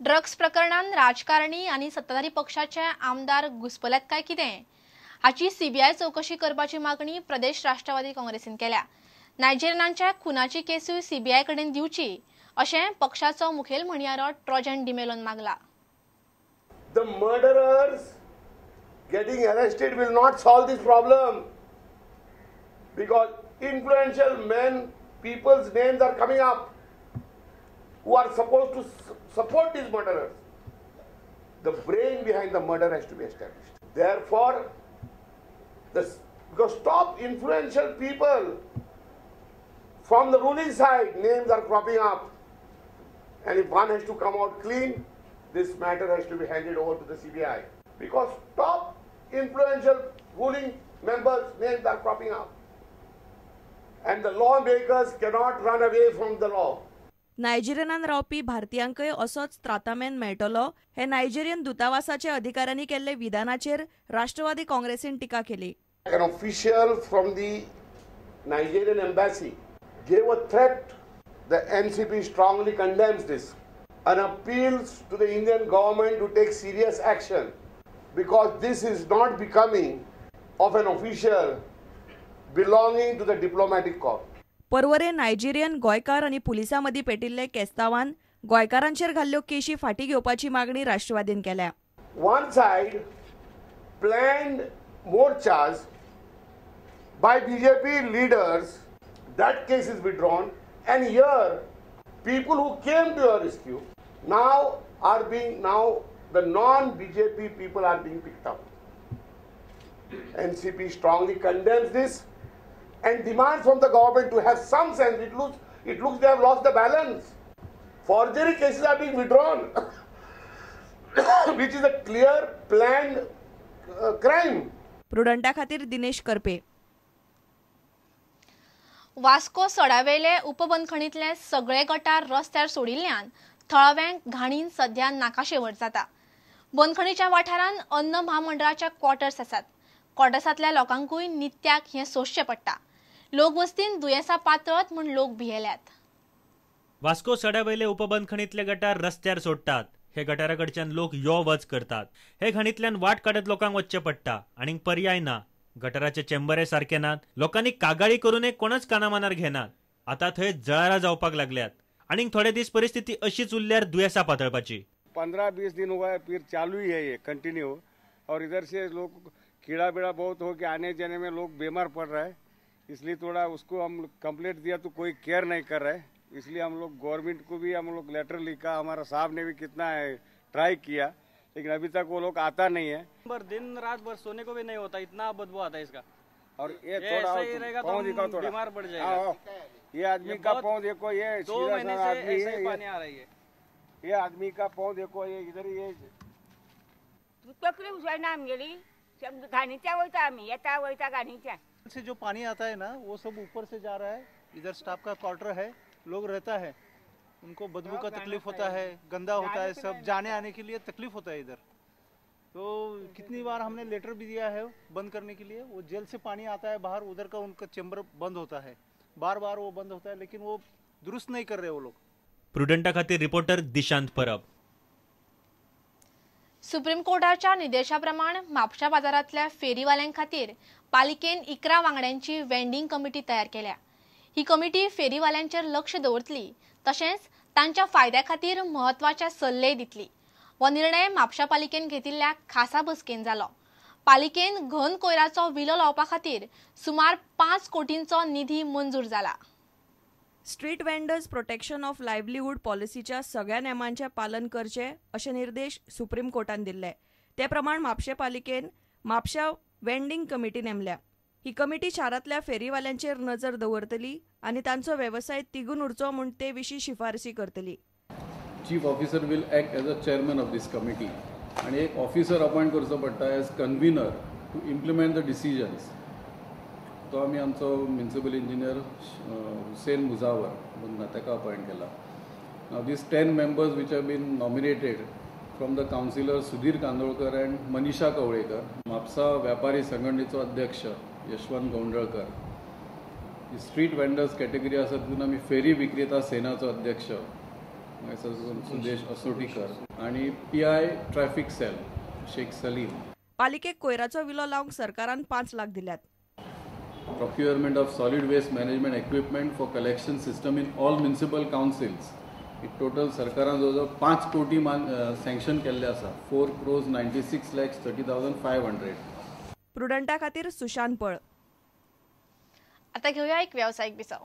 Drugs प्रकरणान राजकारणी आनी सत्ताधारी पक्षाचे आमदार घुस्पल्यात काय कितें हाची सीबीआय चवकशी करपाची मागणी प्रदेश राष्ट्रवादी काँग्रेसीन केल्या. नायजेरियनांच्या खुनाची केसूय सीबीआय कडेन दिवची अशें पक्षाचो मुखेल म्हणयारो Trojan डिमेलोन मागला. The murderers getting arrested will not solve this problem because influential men, people's names are coming up who are supposed to support these murderers. The brain behind the murder has to be established. Therefore, because top influential people from the ruling side, names are cropping up, and if one has to come out clean, this matter has to be handed over to the CBI because top influential ruling members' names are cropping up, and the lawmakers cannot run away from the law. नायजेरियनान रावपी भारतीयांकय असोच त्रातामेन मेळटलो हे Nigerian दूतावासाचे अधिकाऱ्यांनी केल्ले विधानाचेर राष्ट्रवादी काँग्रेसीन टिका केली. An official from the Nigerian embassy gave a threat. The NCP strongly condemns this and appeals to the Indian government to take serious action because this is not becoming of an official belonging to the diplomatic corps. Porvorim Nigerian गोंयकार आनी पुलिसां मदीं पेटिल्ले केस्तावान गोंयकारांचेर घाल्ल्यो केशी फाटीं घेवपाची मागणी राष्ट्रवादीन केल्या. One side planned morchas by BJP leaders, that case is withdrawn, and here people who came to your rescue now are being, now the non-BJP people are being picked up. NCP strongly condemns this and demands from the government to have some sense. It looks they have lost the balance. Forgery cases are being withdrawn, which is a clear planned crime. प्रुडंटा खातीर दिनेश करपे. वास्को सडावेले उपबंदखणींतले सगळे गटार रस्त्यार सोडिल्ल्यान थळाव्यांक घाणीन सध्या नाकाशेवट जाता. बंदखणीच्या वाठारांत अन्न म्हामंडळाच्या quarters आसात. क्वॉर्टर्सांतल्या लोकांकूय नित्याक हें सोंसचें पडटा. लोकवस्तीन दुयेंसां पातळत म्हूण लोक भियेल्यात. वास्को सड्यावयले उपबंदखणींतले गटार रस्त्यार सोडटात. हे गटारा कडच्यान लोक यो वच करतात. हे घाणींतल्यान वाट काडत लोकांक वचचें पडटा आनीक पर्याय ना. गटाराचे चेंबरे सारके नात. लोकांनी कागाळी करूनय कोणच कानामनार घेनात. आतां थंय जळारां जावपाक लागल्यात आनीक थोडे दीस परिस्थिती अशीच उरल्यार दुयेंसां पातळपाची. 15-20 दिन हुआ है, फिर चालू ही है ये कंटिन्यू, और इधर से लोग कीड़ा बीड़ा बहुत हो के आने जाने में लोग बीमार पड़ रहा है, इसलिए थोड़ा उसको हम कंप्लेंट दिया तो कोई केयर नहीं कर रहा है. इसलिए हम लोग गवर्नमेंट को भी हम लोग लेटर लिखा, हमारा साहब ने भी कितना ट्राई किया, लेकिन अभी तक वो लोग आता नहीं है. दिन रात भर सोने को भी नहीं होता, इतना बदबू आता है इसका. और ये थोड़ा पाँव दिखाओ, थोड़ा बीमार पड़ जाएगा ये आदमी का पाँव देखो, ये 2 महीने से ऐसे ही पानी आ रही है. ये आदमी का पाँव देखो, ये इधर ये तकली उसळना आमगेली घाणीच्या वयता आमी येता वयता घाणीच्या से जो पानी आता है ना वो सब ऊपर से जा रहा है. इधर स्टाफ का क्वार्टर है, लोग रहता है, उनको बदबू का तकलीफ होता है, गंदा होता है सब, जाने आने के लिए तकलीफ होता है इधर. तो कितनी बार हमने लेटर भी दिया है बंद करने के लिए. वो जेल से पानी आता है बाहर, उधर का उनका चेम्बर बंद होता है, बार बार वो बंद होता है, लेकिन वो दुरुस्त नहीं कर रहे वो लोग. प्रुडंटा खातीर रिपोर्टर दिशांत परब. सुप्रीम कोर्टाच्या निर्देशाप्रमाण म्हापशा बाजारांतल्या फेरीवाल्यां खातीर पालिकेन 11 वांगड्यांची वेंडिंग कमिटी तयार केल्या. ही कमिटी फेरीवाल्यांचेर लक्ष दवरतली, तशेंच तांच्या फायद्या खातीर म्हत्वाचे सल्लेय दितली. हो निर्णय म्हापशा पालिकेन घेतिल्ल्या खासा बसकेन जालो. पालिकेन घन कोयराचो विलो लावपा खातीर सुमार 5 कोटींचो निधी मंजूर जाला. Street vendors protection of livelihood पॉलिसीच्या सगळ्या नेमांचें पालन करचें अशे निर्देश सुप्रीम कोर्टान दिल्ले. ते प्रमाण म्हापशें पालिकेन म्हापशा वेंडिंग कमिटी नेमल्या. ही कमिटी शारांतल्या फेरीवाल्यांचेर नजर दवरतली आनी तांचो वेवसाय तिगून उरचो म्हूण ते विशीं शिफारसी करतली. Chief officer will act as a chairman of this committee आनी एक ऑफिसर अपॉयंट करचो पडटा as convener to implement the decisions. तो आमी आमचो म्युनिसिपल इंजिनियर हुसेन मुजावर म्हणून ताका अपॉयंट केला. Now these 10 members which have been nominated from the councillor Sudhir Kandolkar and Manisha Kavlekar, Mapusa व्यापारी संघटनेचो अध्यक्ष यशवंत गोंडळकर, स्ट्रीट वेंडर्स कॅटेगरी आसा तितून आमी फेरी विक्रेता सेनाचो अध्यक्ष मागीर सुदेश असोटीकर आनी PI traffic cell Shaikh Salim. पालिकेक कोयराचो विलो लावंक सरकारान 5 लाख दिल्यात. Procurement of solid waste management equipment for collection system in all municipal councils. Total सरकारान जवळ जवळ 5 कोटी सँक्शन केल्ले आसा. 4,96,30,500. प्रुडंटा खातीर सुशांत पळ. आता घेऊया एक व्यावसायिक विसव.